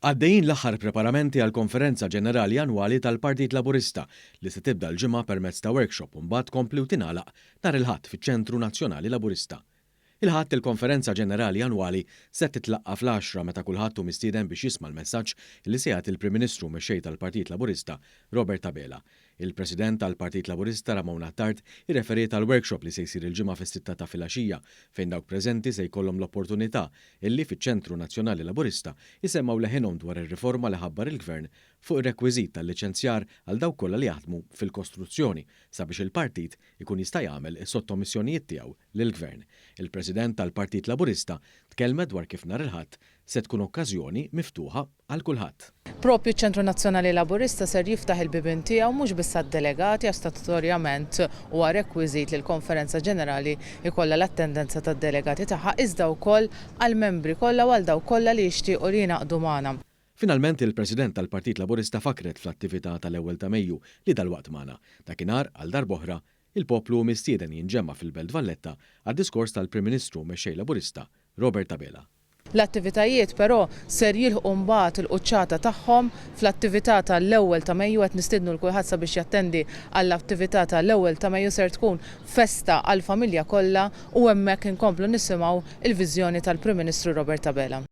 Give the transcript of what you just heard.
Għaddejjin l-aħħar preparamenti għall-Konferenza Ġenerali Annwali tal-Partit Laburista li se tibda l-Ġimgħa permezz ta' workshop u mbagħad tkompli u tingħalaq nhar il-Ħadd fiċ-Ċentru Nazzjonali Laburista. Il-Ħadd il-Konferenza Ġenerali Annwali se titlaqqa' fl-għaxra meta kulħadd hu mistieden biex jisma' l-messaġġ li se jagħti l-Prim Ministru u Mexxej tal-Partit Laburista Robert Abela. Il-President tal-Partit Laburista Ramona Attard irreferiet għall-workshop li se jsir il-Ġimgħa fis-sitta ta' filgħaxija fejn dawk preżenti se jkollhom l-opportunità illi fiċ-Ċentru Nazzjonali Laburista jsemmgħu leħinhom dwar ir-riforma li ħabbar il-Gvern fuq ir-rekwiżit tal-liċenzjar għal dawk kollha li jaħdmu fil-kostruzzjoni sabiex il-partit ikun jista' jagħmel is-sottomissjonijiet tiegħu lill-Gvern. Il-President tal-Partit Laburista tkellmet dwar kif nhar il-Ħadd se tkun okkażjoni miftuħa għal kulħadd. Proprju ċ-Ċentru Nazzjonali Laburista ser jiftaħ il-bibien tiegħu mhux biss għad-delegati għax statutorjament huwa rekwiżit li l-Konferenza Ġenerali jkollha l-attendenza tad-delegati tagħha iżda wkoll għall-membri kollha u għal dawk kollha li jixtiequ li jingħaqdu magħna. Finalment il-President tal-Partit Laburista fakkret fl-attività tal-ewwel ta' Mejju li dalwaqt magħna. Dakinhar, għal darb'oħra, il-poplu hu mistieden jinġema' fil-Belt Valletta għad-diskors tal-Prim Ministru u Mexxej Laburista Robert Abela. L-attivitajiet però ser jilħqu mbagħad il-quċċata tagħhom fl-attività ta' l-ewwel ta' Mejju. Qed nistiednu 'l kulħadd sabiex jattendi għall-attività ta' l-ewwel ta' Mejju ser tkun festa għall-familja kollha u hemmhekk inkomplu nisimgħu l-viżjoni tal-Prim Ministru Robert Abela.